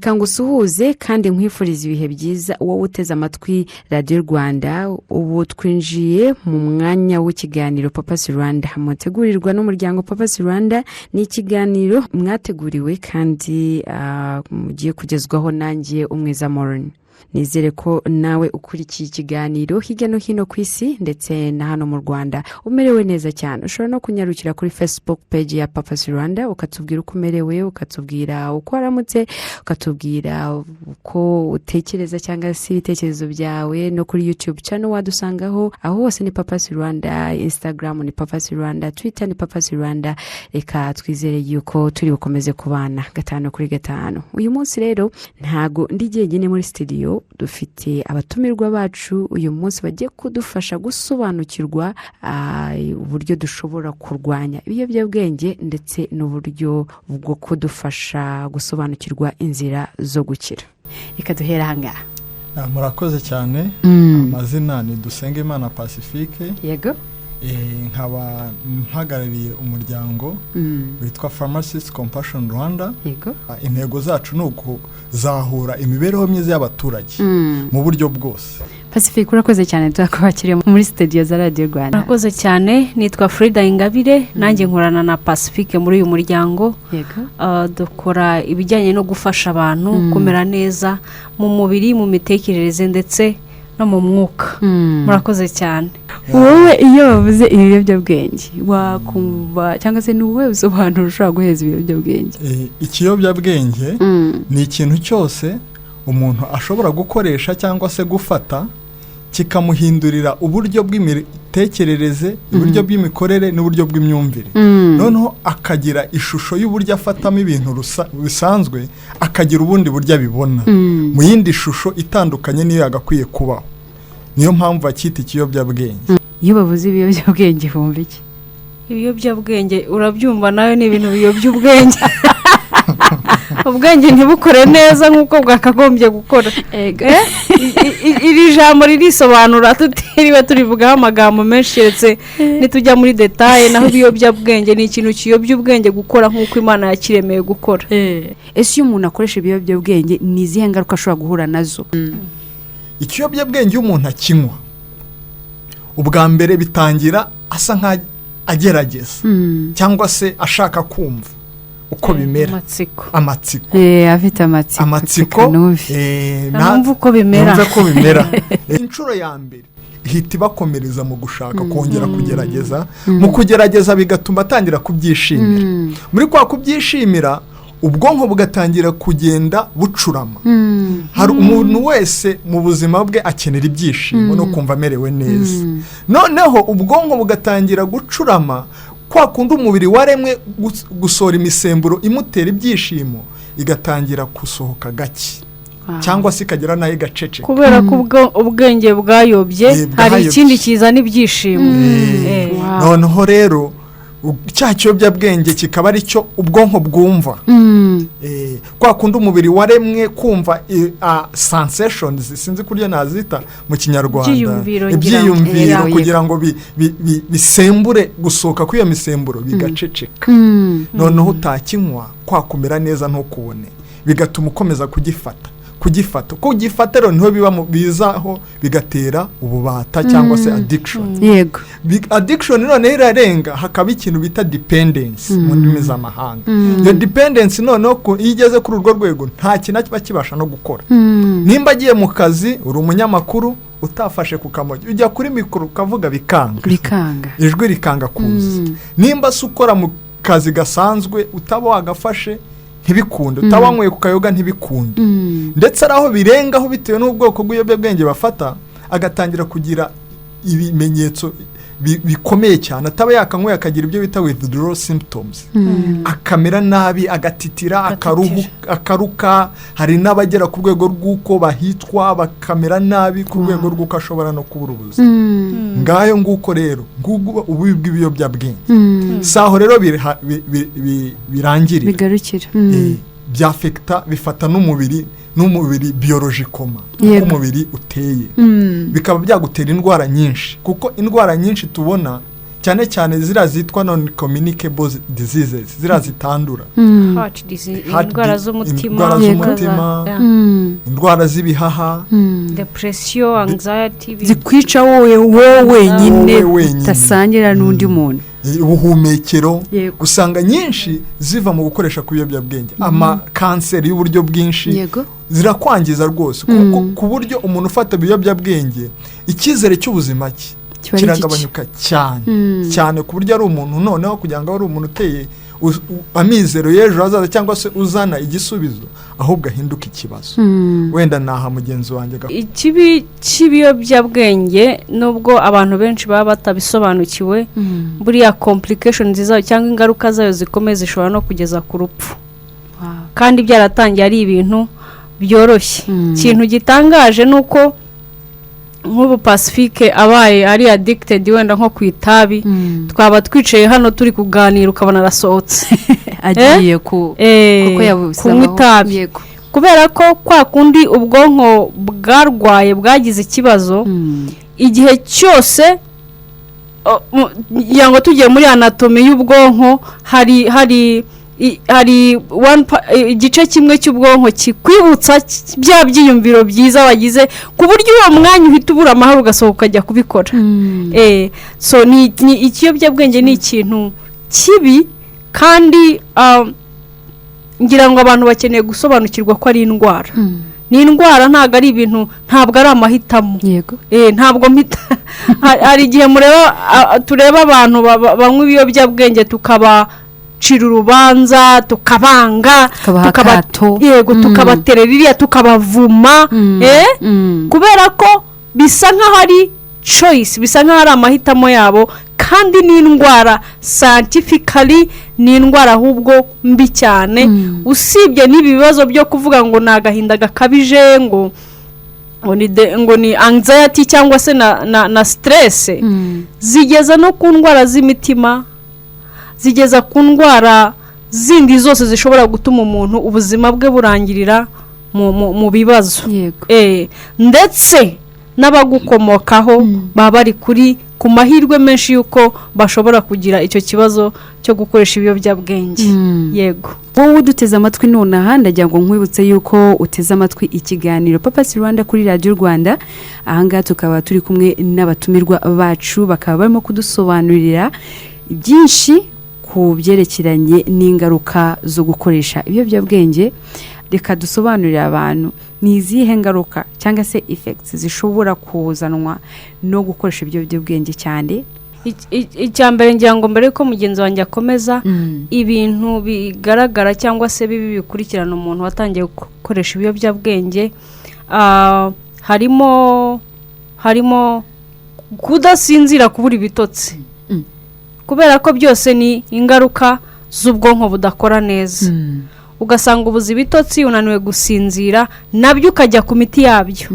Reka ngusuhuze kandi nkwifurize ibihe byiza, wowe uteze amatwi Radiyo Rwanda. Ubu twinjiye mu mwanya w'ikiganiro Purpose Rwanda, mutegurirwa n'umuryango Purpose Rwanda. Ni ikiganiro mwateguriwe kandi mugiye kugezwaho nanjye, Umwiza Morini. Nizere ko nawe ukurikiye ikiganiro hirya no hino ku isi ndetse na hano mu Rwanda umerewe neza cyane. Ushobora no kunyarukira kuri Facebook page ya Purpose Rwanda, ukatubwira uko umerewe, ukatubwira uko waramutse, ukatubwira uko utekereza cyangwa se ibitekerezo byawe. No kuri YouTube channel wadusangaho, aho hose ni Purpose Rwanda. Instagram ni Purpose Rwanda, Twitter ni Purpose Rwanda. Reka twizere yuko turi bukomeze kubana gatanu kuri gatanu. Uyu munsi rero ntago ndi jyenyine muri studio, dufite abatumirwa bacu uyu munsi bagiye kudufasha gusobanukirwa uburyo dushobora kurwanya ibiyobyabwenge ndetse n'uburyo bwo kudufasha gusobanukirwa inzira zo gukira. Reka duhere ahangaha. Murakoze cyane. Amazina ni Dusengimana Pacifique. Nkaba mpagarariye umuryango witwa Pharmacist Compassion Rwanda. Intego zacu ni ukuzahura imibereho myiza y'abaturage mu buryo bwose. Pacifique, urakoze cyane, turakwakiriye muri studio za Radiyo Rwanda. Murakoze cyane. Nitwa Frida Ingabire, nanjye nkorana na Pacifique muri uyu muryango. Dukora ibijyanye no gufasha abantu kumera neza mu mubiri, mu mitekerereze ndetse no mu mwuka. Murakoze cyane. Wowe iyo bavuze ibiyobyabwenge wakumva, cyangwa se ni ubuhe busobanuro ushobora guheza ibiyobyabwenge? Ikiyobyabwenge ni ikintu cyose umuntu ashobora gukoresha cyangwa se gufata kikamuhindurira uburyo bw'imitekerereze, uburyo bw'imikorere n'uburyo bw'imyumvire, noneho akagira ishusho y'uburyo afatamo ibintu bisanzwe, akagira ubundi buryo abibona mu yindi shusho itandukanye n'iyo yagakwiye kubaho. Niyo mpamvu bacyita ikiyobyabwenge. Iyo bavuze ibiyobyabwenge bumva iki? Ibiyobyabwenge, urabyumva nawe, ni ibintu biyobya ubwenge, ubwenge ntibukore neza nk'uko bwakagombye gukora. Iri jambo ririsobanura tutiriwe turivugaho amagambo menshi, keretse nitujya muri détails. Naho ibiyobyabwenge ni ikintu kiyobya ubwenge gukora nk'uko Imana yakiremeye gukora. Ese iyo umuntu akoresha ibiyobyabwenge, ni izihe ngaruka ashobora guhura nazo? Ikiyobyabwenge iyo umuntu akinywa ubwa mbere, bitangira asa nk'aho agerageza cyangwa se ashaka kumva uko bimera. Amatsiko. Amatsiko. Afite amatsiko. Amatsiko. Reka numve. Numve uko bimera. Numve ko bimera. Inshuro ya mbere ihita ibakomereza mu gushaka kongera kugerageza. Mu kugerageza bigatuma atangira kubyishimira. Muri kwa kubyishimira, ubwonko bugatangira kugenda bucurama. Hari umuntu wese mu buzima bwe akenera ibyishimo no kumva amerewe neza. Noneho ubwonko bugatangira gucurama, kwa kundi umubiri waremwe gusohora imisemburo imutera ibyishimo igatangira gusohoka gake cyangwa se ikagera nayo igaceceka. Kubera ko ubwenge bwayobye, hari bwayobye. ikindi kizana ibyishimo. Noneho rero cya kiyobyabwenge kikaba ari cyo ubwonko bwumva. Kwa kundi umubiri waremwe kumva sensations, sinzi kurya nazita mu Kinyarwanda. Ibyiyumviro, ngira ngo. Ibyiyumviro, kugira ngo bisembure, gusohoka kw'iyo misemburo bigaceceka. Noneho utakinywa, kwa kumera neza ntukubone, bigatuma ukomeza kugifata, kugifata. Uko ugifata rero niho biba bizaho bigatera ububata cyangwa se addiction. Addiction noneho irarenga, hakaba ikintu bita dependence mu ndimi z'amahanga. Iyo dependence noneho iyo igeze kuri urwo rwego, nta kintu kiba kibasha no gukora. Nimba agiye mu kazi, uri umunyamakuru, utafashe ku kamogi, ujya kuri mikoro ukavuga bikanga. Bikanga. Ijwi rikanga kuza. Nimba se ukora mu kazi gasanzwe, utaba wagafashe ntibikunde, utaba wanyweye ku kayoga ntibikunde. Ndetse ari aho birengaho, bitewe n'ubwoko bw'ibiyobyabwenge bafata, agatangira kugira ibimenyetso bikomeye cyane. Ataba yakanyweye, akagira ibyo bita withdrawal symptoms, akamera nabi, agatitira, akaruhu, akaruka. Hari n'abagera ku rwego rw'uko bahitwa, bakamera nabi ku rwego rw'uko ashobora no kubura ubuzima. Ngayo nguko rero, nguko ububi bw'ibiyobyabwenge. Si aho rero birangirira. Bigarukira. Byafekita, bifata n'umubiri biologiquement, uko umubiri uteye, bikaba byagutera indwara nyinshi, kuko indwara nyinshi tubona cyangwa se z'ubuzima Cyane cyane ziriya zitwa non communicable diseases, ziriya zitandura. Heart disease, Heart indwara z'umutima, indwara z'umutima, Yeah. Indwara z'ibihaha, Depression, anxiety, zikwica wowe wenyine, Wowe wenyine. utasangira n'undi muntu. Ubuhumekero. Usanga nyinshi ziva mu gukoresha ku biyobyabwenge, amakanseri y'uburyo bwinshi. Zirakwangiza rwose, kuko ku buryo umuntu ufata ibiyobyabwenge, icyizere cy'ubuzima cye kiba ari igice. Kiragabanyuka cyane cyane, ku buryo ari umuntu noneho kugira ngo abe ari umuntu uteye amizero y'ejo hazaza cyangwa se uzana igisubizo, ahubwo ahinduka ikibazo. Wenda naha mugenzi wanjye Ikibi cy'ibiyobyabwenge, nubwo abantu benshi baba batabisobanukiwe, buriya complications zayo cyangwa ingaruka zayo zikomeye zishobora no kugeza ku rupfu, kandi byaratangiye ari ibintu byoroshye. Ikintu gitangaje ni uko nk'ubu Pacifique abaye ari addicted wenda nko ku itabi, twaba twicaye hano turi kuganira, ukabona arasohotse. Agiye ku kuko yabuze kunywa itabi, kubera ko kwa kundi ubwonko bwarwaye, bwagize ikibazo. Igihe cyose ngira ngo tugiye muri anatomy y'ubwonko, hari igice kimwe cy'ubwonko kikwibutsa bya byiyumviro byiza wagize, ku buryo uwo mwanya uhita ubura amahoro, ugasohoka ukajya kubikora. So ni ikiyobyabwenge ni ikintu kibi, kandi ngira ngo abantu bakeneye gusobanukirwa ko ari indwara. Ni indwara, ntabwo ari ibintu, ntabwo ari amahitamo. Ntabwo mpita hari igihe mureba tureba abantu banywa ibiyobyabwenge, tukabacira urubanza, tukabanga, tukabaha akato. Yego, tukabaterera iriya, tukabavuma, kubera ko bisa nk'aho ari choice, bisa nk'aho ari amahitamo yabo, kandi ni indwara. Scientifically ni indwara ahubwo mbi cyane. Usibye n'ibi bibazo byo kuvuga ngo ni agahinda gakabije, ngo ni anxiety cyangwa se na stress, zigeza no ku ndwara z'imitima, zigeza ku ndwara zindi zose zishobora gutuma umuntu ubuzima bwe burangirira mu bibazo. Ndetse n'abagukomokaho baba bari ku mahirwe menshi y'uko bashobora kugira icyo kibazo cyo gukoresha ibiyobyabwenge. Yego. Wowe uduteze amatwi nonaha, ndagira ngo nkwibutse yuko uteze amatwi ikiganiro Papasi Rwanda kuri Radiyo Rwanda. Ahangaha tukaba turi kumwe n'abatumirwa bacu, bakaba barimo kudusobanurira byinshi ku byerekeranye n'ingaruka zo gukoresha ibiyobyabwenge. Reka dusobanurire abantu ni izihe ngaruka cyangwa se effects zishobora kuzanwa no gukoresha ibiyobyabwenge cyane. Icya mbere, ngira ngo mbere yuko mugenzi wanjye akomeza, ibintu bigaragara cyangwa se bibi bikurikirana umuntu watangiye gukoresha ibiyobyabwenge, harimo kudasinzira, kubura ibitotsi, kubera ko byose ni ingaruka z'ubwonko budakora neza. Ugasanga ubuze ibitotsi, unaniwe gusinzira, nabyo ukajya ku miti yabyo,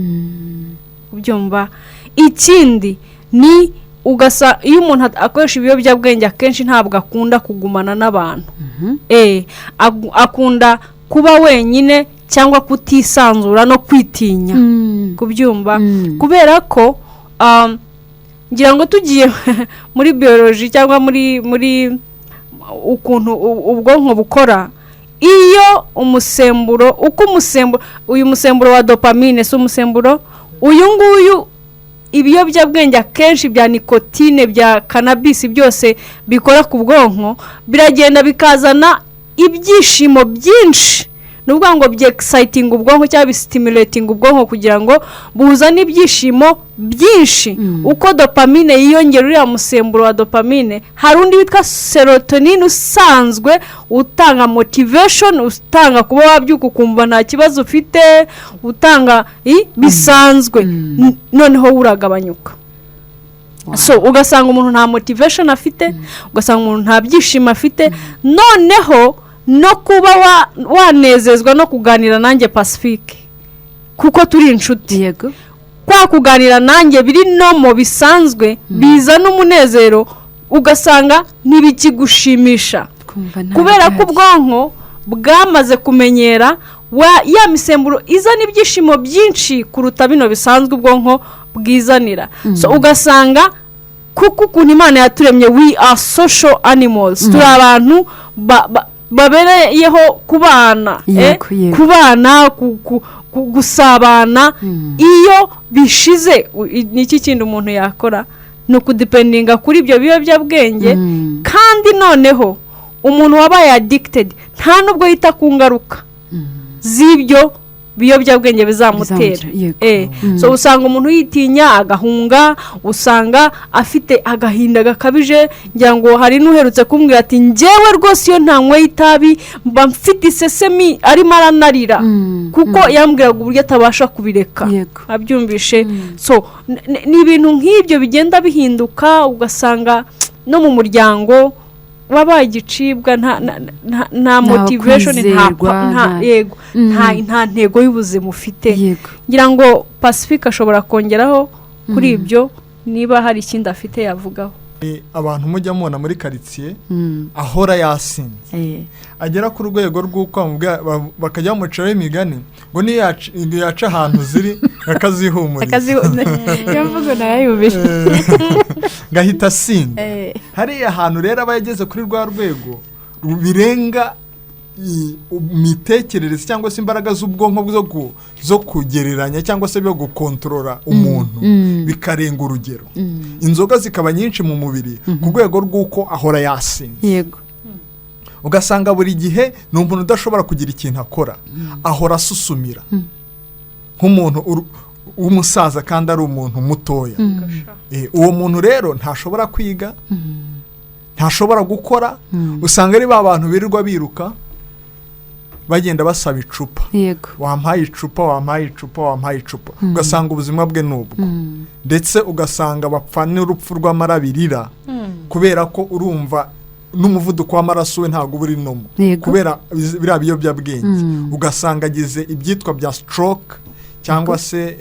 ubyumva. Ikindi ni ugasa iyo umuntu akoresha ibiyobyabwenge, akenshi ntabwo akunda kugumana n'abantu. Akunda kuba wenyine cyangwa kutisanzura no kwitinya, kubyumva, kubera ko ngira ngo tugiye muri biology cyangwa muri ukuntu ubwonko bukora, iyo umusemburo, uko umusemburo, uyu musemburo wa dopamine, si umusemburo uyu nguyu ibiyobyabwenge akenshi bya nicotine, bya cannabis, byose bikora ku bwonko, biragenda bikazana ibyishimo byinshi. Ni ukuvuga ngo byexcitinga ubwonko cyangwa bistimulatinga ubwonko kugira ngo buzane ibyishimo byinshi. Uko dopamine yiyongera, uriya musemburo wa dopamine, hari undi witwa serotonin usanzwe utanga motivation, utanga kuba wabyuka ukumva nta kibazo ufite, utanga bisanzwe. Noneho uragabanyuka. So ugasanga umuntu nta motivation afite, ugasanga umuntu nta byishimo afite. Noneho no kuba wanezezwa no kuganira nanjye Pacifique, kuko turi inshuti, kwa kuganira nanjye biri normal, bisanzwe bizana umunezero, ugasanga ntibikigushimisha, Kumva nta kubera ko bihari. ubwonko bwamaze kumenyera ya misemburo izana ibyishimo byinshi kuruta bino bisanzwe ubwonko bwizanira. So ugasanga Kuko ukuntu Imana yaturemye, we are social animals, turi abantu babereyeho kubana, kubana, gusabana. Iyo bishize, ni iki kindi umuntu yakora? Ni ukudependinga kuri ibyo biyobyabwenge. Kandi noneho umuntu wabaye addicted nta nubwo yita ku ngaruka z'ibyo biyobyabwenge bizamutera. Bizamutera, yego. So usanga umuntu yitinya, agahunga, usanga afite agahinda gakabije. Ngira ngo hari n'uherutse kumbwira ati: "Njyewe rwose iyo ntanyweye itabi mba mfite isesemi," arimo aranarira, kuko yambwiraga uburyo atabasha kubireka. Abyumvishe. So ni ibintu nk'ibyo bigenda bihinduka, ugasanga no mu muryango wabaye igicibwa, nta motivation, nta kwizerwa, nta yego, nta ntego y'ubuzima ufite. Ngira ngo Pacifique ashobora kongeraho kuri ibyo, niba hari ikindi afite yavugaho. Ni abantu mujya mubona muri karitsiye ahora yasinze, agera ku rwego rw'uko bakajya bamuciraho imigani ngo niyo yaca ahantu ziri akazihumuriza. Iyo mvugo nayayumvise. Ngahita asinda. Hariya hantu rero aba yageze kuri rwa rwego birenga imitekerereze cyangwa se imbaraga z'ubwonko zo kugereranya cyangwa se byo gukontorora umuntu, bikarenga urugero, inzoga zikaba nyinshi mu mubiri ku rwego rw'uko ahora yasinze. Ugasanga buri gihe ni umuntu udashobora kugira ikintu akora, ahora asusumira nk'umuntu w'umusaza kandi ari umuntu mutoya. Uwo muntu rero ntashobora kwiga, ntashobora gukora. Usanga ari ba bantu birirwa biruka, bagenda basaba icupa: "Wampaye icupa, wampaye icupa, wampaye icupa." Ugasanga ubuzima bwe ni ubwo, ndetse ugasanga bapfa n'urupfu rw'amarabirira, kubera ko urumva n'umuvuduko w'amaraso we ntabwo uba uri normal kubera biriya biyobyabwenge. Ugasanga agize ibyitwa bya stroke cyangwa se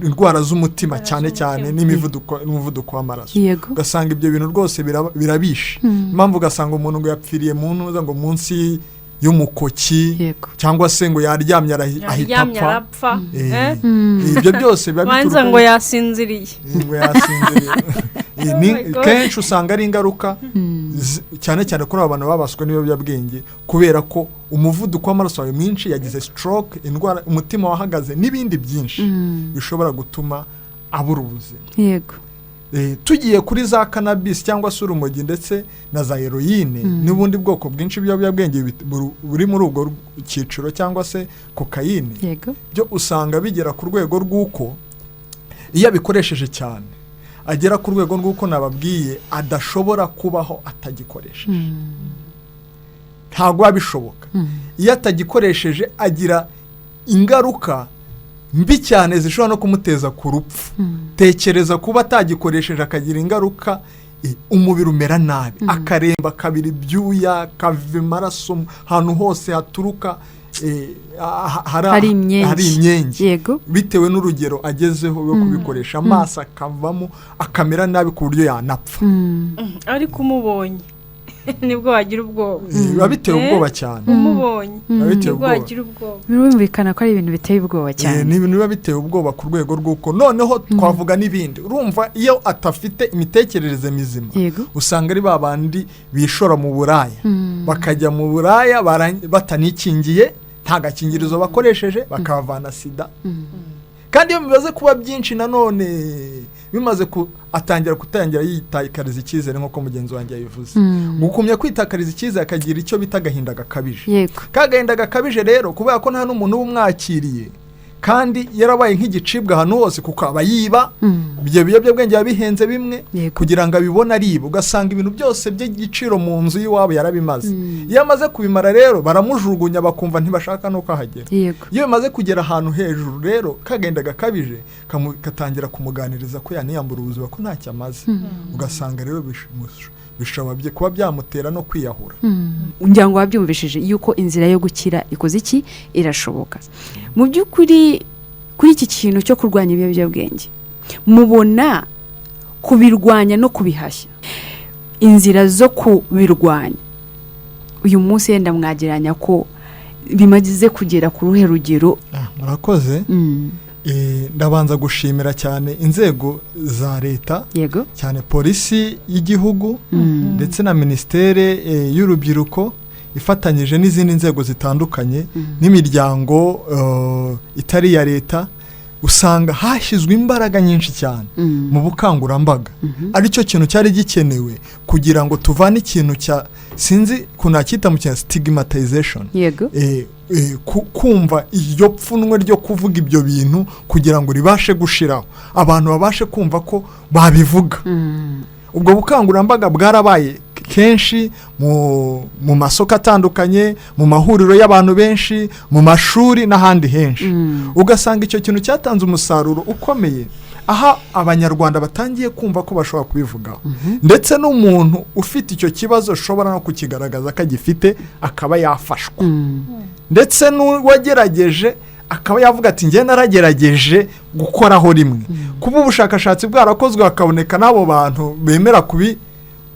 indwara z'umutima cyane cyane n'imivuduko, n'umuvuduko w'amaraso. Ugasanga ibyo bintu rwose birabishe. Impamvu ugasanga umuntu ngo yapfiriye mu ntuza, ngo munsi y'umukoki, cyangwa se ngo yaryamye ahita yaryamye apfa. Arapfa. Eh? Ibyo byose biba banza bituruka ngo yasinziriye. Ngo yasinziriye. Oh my God. Kenshi usanga ari ingaruka cyane cyane kuri abo bantu babaswe n'ibiyobyabwenge, kubera ko umuvuduko w'amaraso wawe mwinshi, yagize stroke, indwara, umutima wahagaze n'ibindi byinshi bishobora gutuma abura ubuzima. Tugiye kuri za cannabis cyangwa se urumogi ndetse na za heroine n'ubundi bwoko bwinshi bw'ibiyobyabwenge buri muri ubwo cyiciro, cyangwa se kokayine, byo usanga bigera ku rwego rw'uko iyo abikoresheje cyane agera ku rwego rw'uko nababwiye adashobora kubaho atagikoresheje. Ntabwo biba bishoboka. Iyo atagikoresheje agira ingaruka mbi cyane zishobora no kumuteza ku rupfu. Tekereza kuba atagikoresheje akagira ingaruka, umubiri umera nabi, akaremba, akabira ibyuya, akava amaraso ahantu hose haturuka hari imyenge. Hari imyenge bitewe n'urugero agezeho rwo kubikoresha, amaso akavamo, akamera nabi ku buryo yanapfa. Ariko umubonye nibwo wagira ubwoba. Biba biteye ubwoba cyane. Umubonye Biba biteye nibwo ubwoba. wagira ubwoba. Birumvikana ko ari ibintu biteye ubwoba cyane. Ni ibintu biba biteye ubwoba ku rwego rw'uko noneho twavuga n'ibindi. Urumva iyo atafite imitekerereze mizima, usanga ari ba bandi bishora mu buraya, bakajya mu buraya batanikingiye, nta gakingirizo bakoresheje, bakavana sida. Kandi iyo bimaze kuba byinshi nanone, bimaze atangira kutangira yitakariza icyizere, nk'uko mugenzi wanjye yabivuze, gukumya kwitakariza icyizere, akagira icyo bita agahinda gakabije. Ka gahinda gakabije rero, kubera ko nta n'umuntu uba umwakiriye kandi yarabaye nk'igicibwa ahantu hose, kuko aba yiba ibyo biyobyabwenge biba bihenze bimwe, kugira ngo abibone ariba. Ugasanga ibintu byose by'igiciro mu nzu y'iwabo yarabimaze. Iyo amaze kubimara rero baramujugunya, bakumva ntibashaka n'uko ahagera. Iyo bimaze kugera ahantu hejuru rero, kagenda gakabije, katangira kumuganiriza ko yaniyambura ubuzima, ko ntacyo amaze. Ugasanga rero bishobora kuba byamutera no kwiyahura. Ngira ngo wabyumvishije yuko inzira yo gukira ikoze iki, irashoboka. Mu by'ukuri, kuri iki kintu cyo kurwanya ibiyobyabwenge, mubona kubirwanya no kubihashya, inzira zo kubirwanya uyu munsi yenda mwagereranya ko bimaze kugera ku ruhe rugero? Murakoze. Ndabanza gushimira cyane inzego za leta, cyane polisi y'igihugu ndetse na minisiteri y'urubyiruko ifatanyije n'izindi nzego zitandukanye n'imiryango itari iya leta. Usanga hashyizwe imbaraga nyinshi cyane mu bukangurambaga, aricyo kintu cyari gikenewe kugira ngo tuvane ikintu cya, sinzi ukuntu nacyita mu kintu, stigmatization, kumva iryo pfunwe ryo kuvuga ibyo bintu, kugira ngo ribashe gushiraho, abantu babashe kumva ko babivuga. Ubwo bukangurambaga bwarabaye kenshi mu masoko atandukanye, mu mahuriro y'abantu benshi, mu mashuri n'ahandi henshi. Ugasanga icyo kintu cyatanze umusaruro ukomeye, aho Abanyarwanda batangiye kumva ko bashobora kubivugaho, ndetse n'umuntu ufite icyo kibazo ashobora no kukigaragaza ko agifite, akaba yafashwa, ndetse n'uwagerageje akaba yavuga ati: "Njye naragerageje gukoraho rimwe." Kuba ubushakashatsi bwarakozwe, hakaboneka n'abo bantu bemera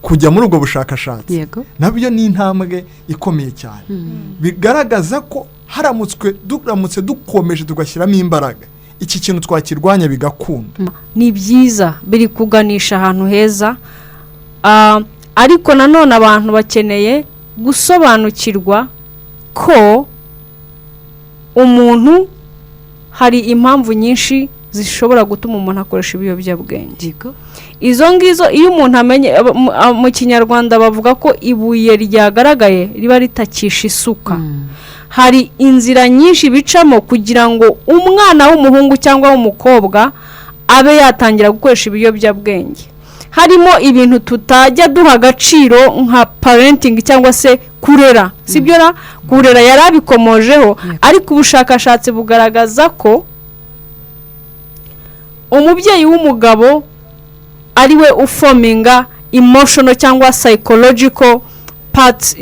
kujya muri ubwo bushakashatsi, nabyo ni intambwe ikomeye cyane, bigaragaza ko haramutswe duramutse dukomeje tugashyiramo imbaraga, iki kintu twakirwanya bigakunda. Ni byiza, biri kuganisha ahantu heza. Ariko nanone abantu bakeneye gusobanukirwa ko umuntu, hari impamvu nyinshi zishobora gutuma umuntu akoresha ibiyobyabwenge. Izo ngizo, iyo umuntu amenye, mu Kinyarwanda bavuga ko ibuye ryagaragaye riba ritakisha isuka. Hari inzira nyinshi bicamo kugira ngo umwana w'umuhungu cyangwa w'umukobwa abe yatangira gukoresha ibiyobyabwenge. Harimo ibintu tutajya duha agaciro nka parenting cyangwa se kurera, sibyo ra? Kurera yari abikomojeho, ariko ubushakashatsi bugaragaza ko umubyeyi w'umugabo ari we uforminga emotional cyangwa psychological parts,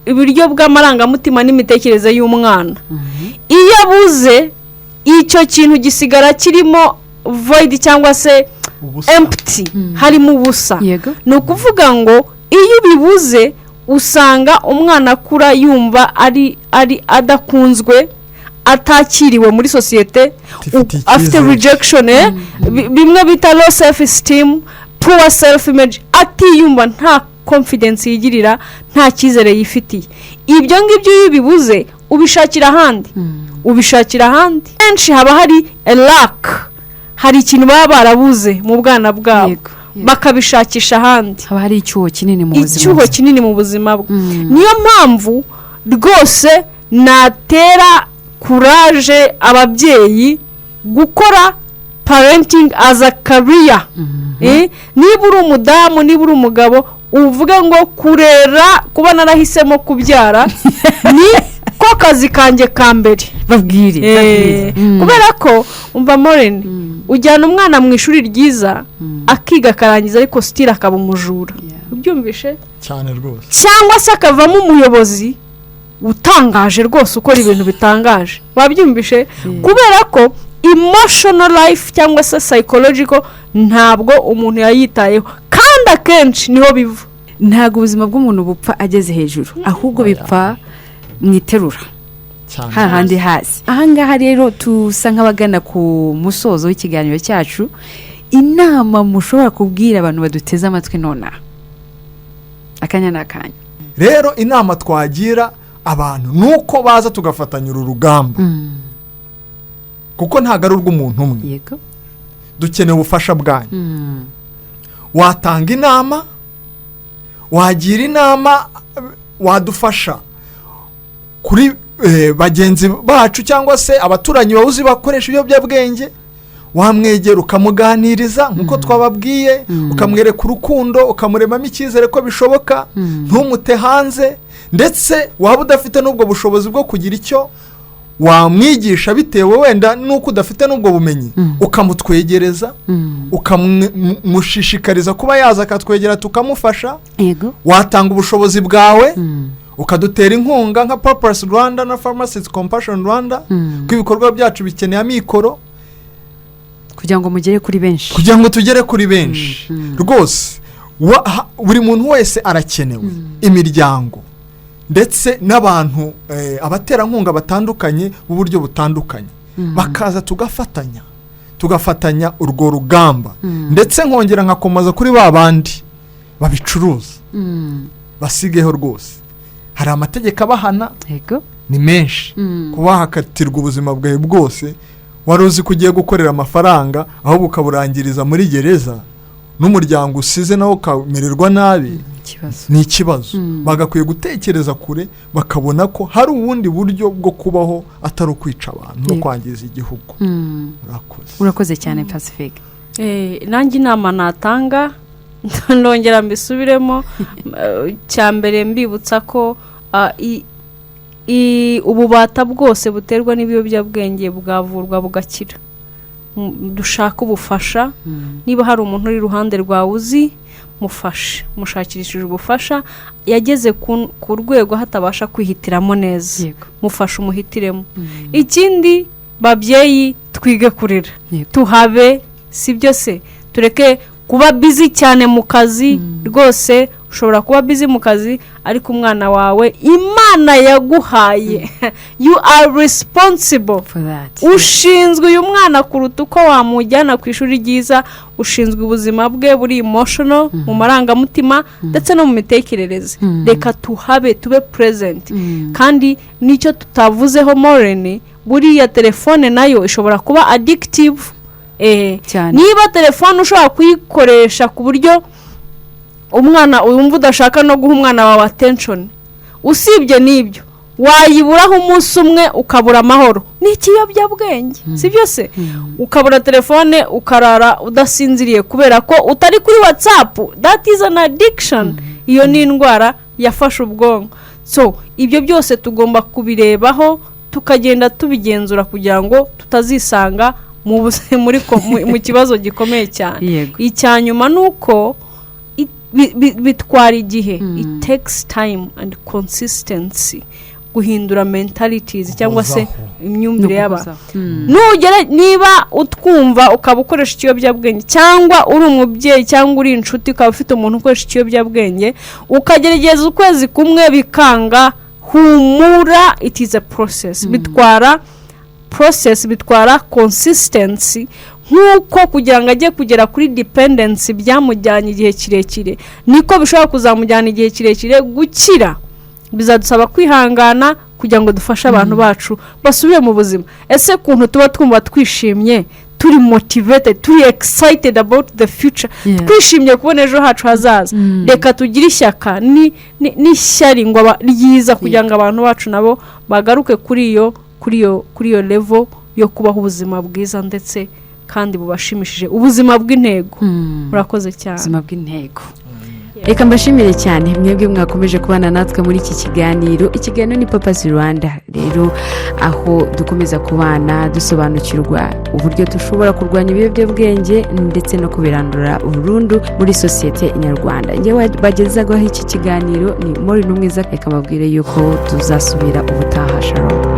uburyo bw'amarangamutima n'imitekerereze y'umwana. Iyo abuze icyo kintu, gisigara kirimo void cyangwa se ubusa. Empty, harimo ubusa. Ni ukuvuga ngo iyo ubibuze, usanga umwana akura yumva ari adakunzwe, atakiriwe muri sosiyete, atifitiye afite icyizere. Rejection, bimwe bita low self esteem, poor self image, atiyumva, nta confidence yigirira, nta cyizere yifitiye. Ibyo ngibyo iyo ubibuze, ubishakira ahandi, ubishakira ahandi. Kenshi haba hari a lack, hari ikintu baba barabuze mu bwana bwabo, bakabishakisha ahandi. Haba hari icyuho kinini mu buzima Icyuho bwe. kinini mu buzima bwe. Niyo mpamvu rwose natera courage ababyeyi gukora parenting as a career. Niba uri umudamu, niba uri umugabo, uvuge ngo kurera, kuba narahisemo kubyara ni ko kazi kanjye ka mbere. Babwire, babwire. Kubera ko umva moreni, ujyana umwana mu ishuri ryiza, akiga akarangiza, ariko still akaba umujura. Ubyumvishe? Cyane rwose. Cyangwa se akavamo umuyobozi utangaje rwose, ukora ibintu bitangaje. Wabyumvishe? Kubera ko emotional life cyangwa se psychological ntabwo umuntu yayitayeho, kandi akenshi niho biva. Ntabwo ubuzima bw'umuntu bupfa ageze hejuru, ahubwo bipfa mu iterura, Cyane. hahandi hasi. Ahangaha rero tusa nk'abagana ku musozo w'ikiganiro cyacu. Inama mushobora kubwira abantu baduteze amatwi nonaha, akanya ni akanya. Rero inama twagira abantu ni uko baza tugafatanya uru rugamba, kuko ntabwo ari urw'umuntu umwe. Dukeneye ubufasha bwanyu. Watanga inama, wagira inama, wadufasha kuri bagenzi bacu cyangwa se abaturanyi bawe uzi bakoresha ibiyobyabwenge, wamwegera ukamuganiriza nk'uko twababwiye, ukamwereka urukundo, ukamuremamo icyizere ko bishoboka, ntumute hanze. Ndetse waba udafite n'ubwo bushobozi bwo kugira icyo wamwigisha, bitewe wenda n'uko udafite n'ubwo bumenyi, ukamutwegereza, ukamushishikariza kuba yaza akatwegera tukamufasha. Watanga ubushobozi bwawe, ukadutera inkunga nka Purpose Rwanda na Pharmacists Compassion Rwanda, ko ibikorwa byacu bikeneye amikoro kugira ngo mugere kuri benshi. Kugira ngo tugere kuri benshi rwose. Buri muntu wese arakenewe, imiryango ndetse n'abantu, abaterankunga batandukanye b'uburyo butandukanye. Bakaza tugafatanya urwo rugamba. Ndetse nkongera nkakomaza kuri ba bandi babicuruza, basigeho rwose. Hari amategeko abahana, ni menshi. Kuba hakatirwa ubuzima bwawe bwose, wari uzi ko ugiye gukorera amafaranga, ahubwo ukaburangiriza muri gereza, n'umuryango usize nawo ukamererwa nabi, ni ikibazo. Bagakwiye gutekereza kure, bakabona ko hari ubundi buryo bwo kubaho atari ukwica abantu no kwangiza igihugu. Urakoze. Urakoze cyane, Pacifique. Nanjye inama natanga, ndongera mbisubiremo, cya mbere mbibutsa ko ububata bwose buterwa n'ibiyobyabwenge bwavurwa bugakira. Dushake ubufasha. Niba hari umuntu uri iruhande rwawe uzi, mufashe, mushakishije ubufasha. Yageze ku rwego hatabasha kwihitiramo neza, mufashe, umuhitiremo. Ikindi, babyeyi, twige kurera, tuhabe, si byo se? Tureke kuba busy cyane mu kazi. Rwose ushobora kuba busy mu kazi, ariko umwana wawe Imana yaguhaye, you are responsible for that. Ushinzwe uyu mwana kuruta uko wamujyana ku ishuri ryiza. Ushinzwe ubuzima bwe buri emotional, mu marangamutima ndetse no mu mitekerereze. Reka tuhabe, tube present. Kandi n'icyo tutavuzeho moreni, buriya telefone nayo ishobora kuba addictive. Niba telefone ushobora kuyikoresha ku buryo umwana wumva udashaka no guha umwana wawe attention, usibye n'ibyo wayiburaho umunsi umwe ukabura amahoro, ni ikiyobyabwenge, si byo se? Ukabura telefone, ukarara udasinziriye kubera ko utari kuri WhatsApp, that is an addiction. Iyo ni indwara yafashe ubwonko. So ibyo byose tugomba kubirebaho, tukagenda tubigenzura kugira ngo tutazisanga mu kibazo gikomeye cyane. Icya nyuma ni uko bitwara igihe, it takes time and consistency guhindura mentalities cyangwa se Guhozaho. imyumvire y'abantu. Guhozaho. Nugera, niba utwumva ukaba ukoresha ikiyobyabwenge, cyangwa uri umubyeyi, cyangwa uri inshuti ukaba ufite umuntu ukoresha ikiyobyabwenge, ukagerageza ukwezi kumwe bikanga, humura, it is a process. Bitwara process, bitwara consistency. Nk'uko kugira ngo ajye kugera kuri dependency byamujyanye igihe kirekire, niko bishobora kuzamujyana igihe kirekire gukira. Bizadusaba kwihangana kugira ngo dufashe abantu bacu basubire mu buzima. Ese ukuntu tuba twumva twishimye, turi motivated, turi excited about the future, twishimiye kubona ejo hacu hazaza, reka tugire ishyaka n'ishyari ngo ryiza kugira ngo abantu bacu nabo bagaruke kuri iyo level yo kubaho ubuzima bwiza ndetse kandi bubashimishije, ubuzima bw'intego. Murakoze cyane. Ubuzima bw'intego. Reka mbashimire cyane mwebwe mwakomeje kubana natwe muri iki kiganiro. Ikiganiro ni Papacy Rwanda rero, aho dukomeza kubana dusobanukirwa uburyo dushobora kurwanya ibiyobyabwenge ndetse no kubirandura burundu muri sosiyete nyarwanda. Ngewe bagezagaho iki kiganiro ni Mori n'Umwiza. Reka mbabwire yuko tuzasubira ubutaha. Shalom.